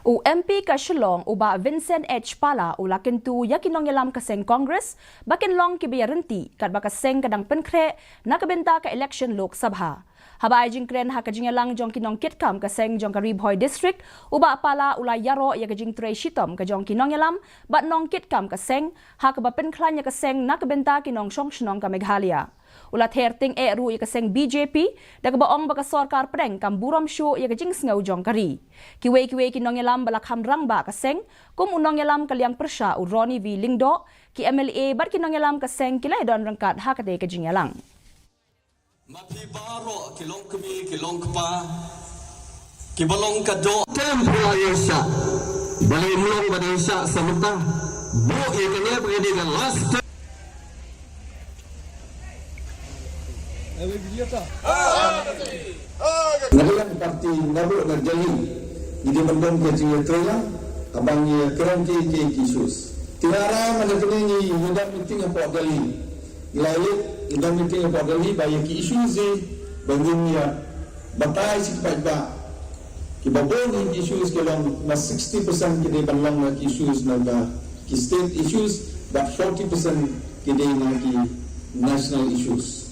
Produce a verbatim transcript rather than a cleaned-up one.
U M P ka Shillong u Bah Vincent H Pala u la kyntu ïa ki nongïalam ka seng Congress ba kin long kiba ïaryntih katba ka seng ka dang pynkhreh na ka bynta ka election Lok Sabha. Haba ai jingkren ha ka jingïalang jong ki nongkitkam ka seng jong ka Ri Bhoi District, u Bah Pala u la ïaroh ïa ka jingtrei shitom ka jong ki nongïalam bad nongkitkam ka seng ha kaba pynkhlaiñ ïa ka seng na ka bynta ki nongshong shnong ka Meghalaya. U la ther tyngeh ruh ïa ka seng B J P da kaba ong ba ka sorkar pdeng kam burom shuh ïa ka jingsngew jong ka ri. Kiwei kiwei ki nongïalam ba la kham rangbah ka seng, kum u nongïalam ka liang pyrshah u Ronnie V Lyngdoh, ki M L A bad ki nongïalam ka seng ki la ïadon ryngkat ha katei ka jingïalang. Ma phi baroh ki long kmie ki long kpa, ki ba long ka doh. Tem pula ïa sha. Balei mlong ba dei sha sa mynta. Buh ïa kane ba dei ka last term. Nga liang parti nga buh na Delhi. Ngi dei ban don ka jingïatreilang. Haba ngi kren ki ki issues. Tira ra mana kane ngi ngi don meeting hapoh Delhi. Ngi la ïa ngi don meeting hapoh Delhi ba ïa ki issues hi ba ngin ïa batai sha ki paidbah. Ki babun hi ki issues ki long, ma sixty percent ki dei ban long na ki issues na ka ki state issues, but forty percent ki dei na ki national issues.